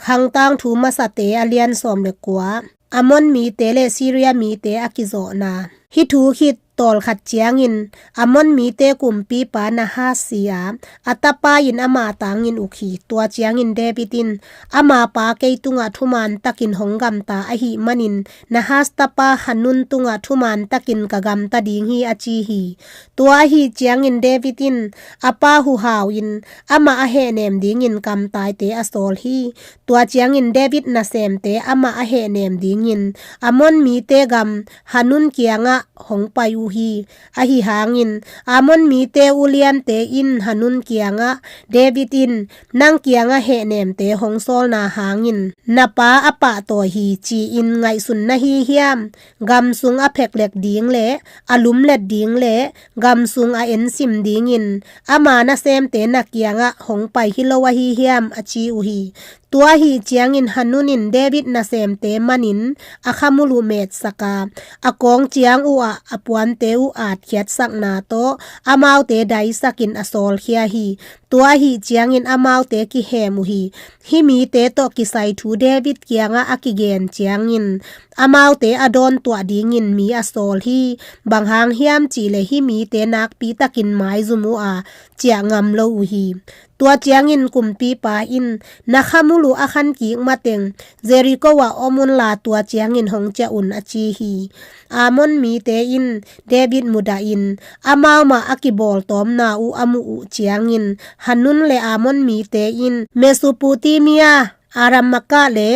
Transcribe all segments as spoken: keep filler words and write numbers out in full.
Hangtangthu Masate a lian sawm le kua. Ammon mite le Syria mite a kizawhna. Hih thu khit tawlkhat ciangin Ammon mite kumpipa Nahas si a, a tapa in ama tangin uk hi. Tua ciangin David in, "Ama pa kei tungah thuman takin hong gamta ahih manin Nahas tapa Hanun tungah thuman takin ka gamta ding hi," a ci hi. Tua ahi ciangin David in a pa huhau in amah a hehnem dingin kamtaite a sawl hi. Tua ciangin David nasemte amah a hehnem dingin Ammon mite gam Hanun kiangah hong pai uh hi. Ahi hangin Ammon mite uliante in Hanun kiangah, "David in nang kiangah hehnemte hong sawlna hangin na pa a pahtawi hi ci-in ngaihsun na hi hiam? Gam sung a pheklek ding le a lumlet ding le gam sung a ensim dingin ama nasemte na kiangah hong pai hi lo ahi hiam?" a ci uh hi. Tua ahi ciangin Hanun in David nasemte manin a khamulu metsak a, a kawng ciang uhah a puante uh atkhiatsakna tawh amaute daisakin a sawlkhia hi. Tua ahi ciangin amaute kihem uh hi. Hih mite tawh kisai thu David kiangah a kigen ciangin amaute a dawntuah dingin mi a sawl hi. Bang hang hiam cihleh hih mite nakpitakin maizum uh a, ciah ngam lo uh hi. Tua ciangin kumpipa in, "Na khamulu a khankik mateng Jericho ah om unla tua ciangin hong ciah un," a ci hi. Ammon mite in David mudahin amau mah a kibawltawmna uh a muh uh ciangin Hanun le Ammon mite in Mesopotamia, Aram Maakah le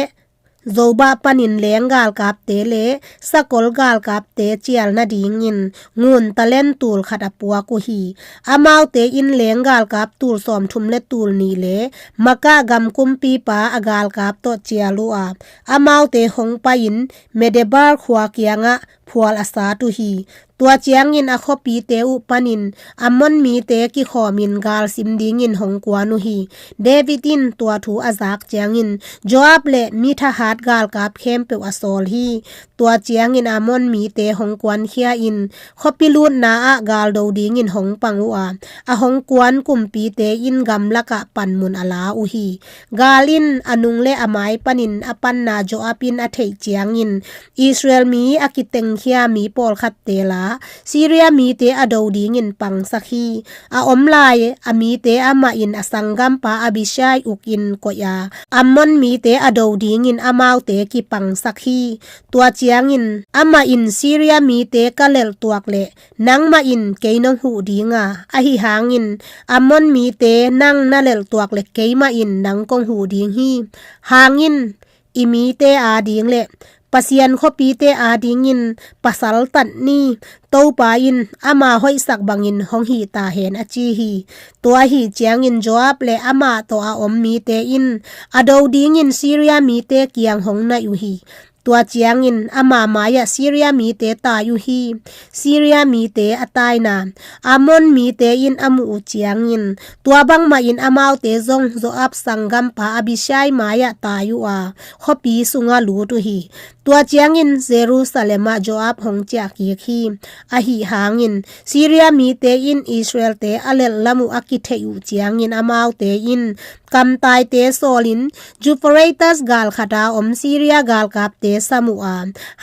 Zobah panin leng galkapte le sakol galkapte cial nadingin ngun talent tul khat a puak uh hi. Amaute in leng galkap tul sawmthum le tul nih le Maakah gam kumpipa a galkap tawh cial uh a, amaute hong pai-in Medeba khua kiangah phual a sat uh hi. Tua ciangin a khuapite uh panin Ammon mite kikhawmin galsim dingin hong kuan uh hi. David in tua thu a zak ciangin Joab le mi thahat galkap khempeuh a sawl hi. Tua ciangin Ammon mite hong kuankhia-in khuapi lutna ah galdo dingin hong pang uh a, a hong kuan kumpite in gamlakah panmun a la uh hi. Gal in a nung le a mai panin a panna Joab in a theih ciangin Israel mi a kitengkhia mi pawlkhatte la Syria mite a do dingin pangsak hi. A om lai a mite amah in a sanggampa Abishai ukin koih a, Ammon mite a do dingin amaute kipangsak hi. Tua ciangin amah in, "Syria mite ka lelhtuak leh nangmah in kei nong huh ding a, ahi hangin Ammon mite nang na lelhtuak leh keimah in nang kong huh ding hi. Hangin i mite ading le Pasian khuapite adingin pasal tat ni. Topa in ama hoihsak bangin hong hih ta hen," a ci hi. Tua ahi ciangin Joab le amah tawh a om mite in a do dingin Syria mite kiang hong naih uh hi. Tua ciangin ama mai-ah Syria mite tai uh hi. Syria mite a taina Ammon mite in a muh uh ciangin tua bangmah in amaute zong Joab sanggampa Abishai mai-ah tai uh a, khuapi sungah lut uh hi. Tua ciangin Jerusalem ah Joab hong ciah kik hi. Ahi hangin Syria mite in Israelte a lelhlam uh a kitheih uh ciangin amaute in kamtaite sawlin Euphrates gal khata om Syria galkapte sam uh a,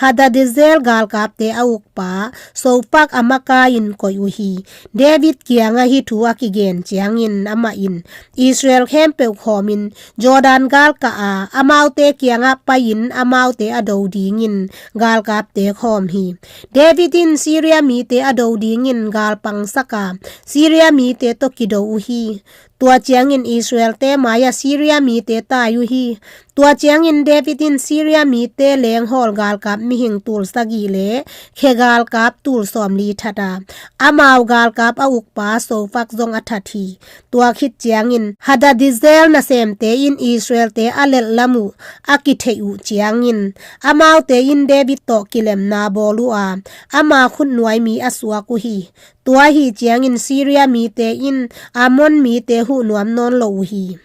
Hadadezer galkapte a ukpa Sophak a makaih-in koih uh hi. David kiangah hih thu a kigen ciangin amah in Israel khempeuh khawmin Jordan gal kah a, amaute kiangah pai-in amaute a do dingin galkapte khawm hi. David in Syria mite a do dingin gal pangsak a, Syria mite tawh kido uh hi. Tua ciangin Israelte mai-ah Syria mite tai uh hi. Tua ciangin David in Syria mite lenghawl galkap mihing tul sagih le khe galkap tul sawmli that a, amau galkap a ukpa Sophak zong a that hi. Tua khit ciangin Hadadezer nasemte in Israelte a lelhlam uh a kitheih uh ciangin amaute in David tawh kilemna bawl uh a, ama khutnuai mi a suak uh hi. Tua ahi ciangin Syria mite in Ammon mite huh nuam nawn lo uh hi.